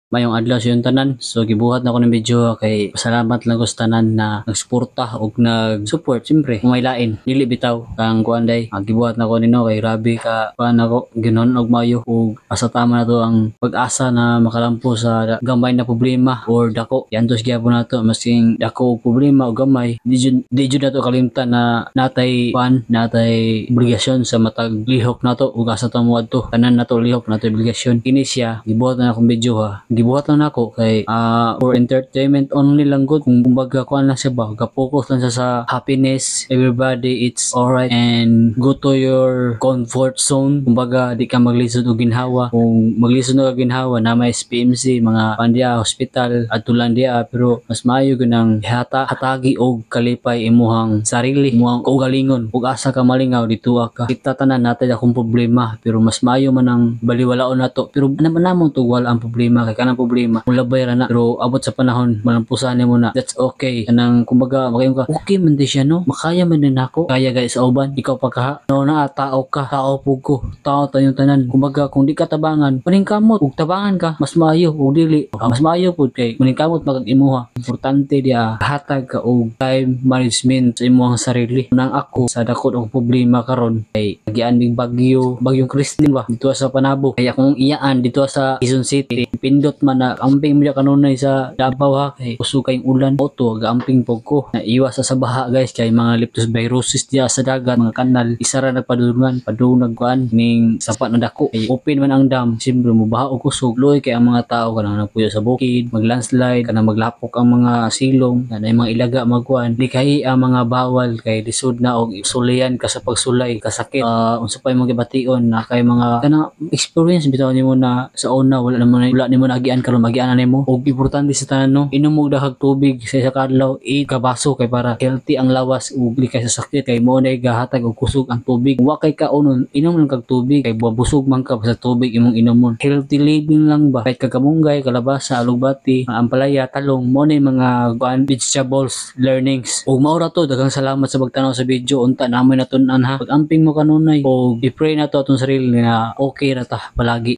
Mayong adlaw sa iyong tanan. So gibuhat na ko ng video kay pasalamat lang ko sa tanan na nagsuporta og nag-support siyempre. Kung may lain, dili bitaw kang kuan day. Gibuhat na ko nino kay grabe ka kuan ako ginon og mayo ug asa tama na to ang pag-asa na makalampo sa gamay na problema or dako. Yantos gyapon nato masking dako og problema o gamay, di jud nato kalimtan na natay kuan, natay obligasyon sa matag lihok nato ug asa ta moadto. Tanan nato lihok nato obligasyon. Kini siya gibuhat na akong video ha. Gibuhat lang nako kay for entertainment only lang gud. Kung kumbaga kuan lang siya ba, ga-focus lang siya sa happiness, everybody it's alright and go to your comfort zone. Kumbaga di ka maglisod og ginhawa. Kung maglisod na ka ginhawa na may SPMC, mga pandiya hospital adtulan diya, pero mas maayo gyud ang hatagi og kalipay imuhang sarili, imuhang kaugalingon. Ug asa ka malingaw dito ka. Kita tanan natay akong problema pero mas maayo man ang baliwalaon nato. Pero naman namong tugwal ang problema kay kanang problema mulabay ra na, pero abot sa panahon malampusan nimo na, that's okay. Kanang kumbaga makayon ka, okay man di siya no, makaya man din nako, kaya guys sa uban, ikaw pa kaha no na tao ka, tao pug ko, tao tayong tanan. Kumbaga kung di ka tabangan, paningkamot ug tabangan ka mas maayo, ug dili mas maayo pud kay maningkamot magag imuha. Importante diya hatag ka og time management sa imong sarili. Nang ako sa dakot og problema karon kay agian mig bagyo, bagyong Christine ba dito sa Panabo, kay akong iyaan dito sa Quezon City, pindot man na amping mo kanunay sa Davao ha, kay kusog kayong ulan auto gaamping pog ko na iwas sa baha guys, kay mga leptospirosis diya sa dagat, mga kanal isa ra nagpadulungan padunag kuan ning sapa na dako kay open man ang dam, siyempre mo baha og kusog luoy kay ang mga tao kanang nagpuyo sa bukid, maglandslide, kanang maglapok ang mga silong na mga ilaga magkuan di kay ang mga bawal kay lisod na og sulayan ka sa pagsulay kasakit. Unsa pa imong gibation na kay mga kanang experience bitaw nimo na sa una wala naman, wala nimo naagian, karon magian na nimo. Og importante sa tanan no, inom og daghang tubig sa isa ka adlaw, 8 ka baso kay para healthy ang lawas ug dili kay sa sakit kay mo na gahatag og kusog ang tubig. Wa kay kaonon, inom lang kag tubig kay busog man ka sa tubig imong inomon. Healthy living lang ba, kahit kagamunggay, kalabasa, alugbati, ampalaya, talong, mo na mga kuan vegetables learnings. Ug mao ra to, daghang salamat sa pagtanaw sa video. Unta namoy natun-an ha, pag-amping mo kanunay og i-pray na to atong sarili na okay ra ta palagi.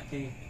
Okay.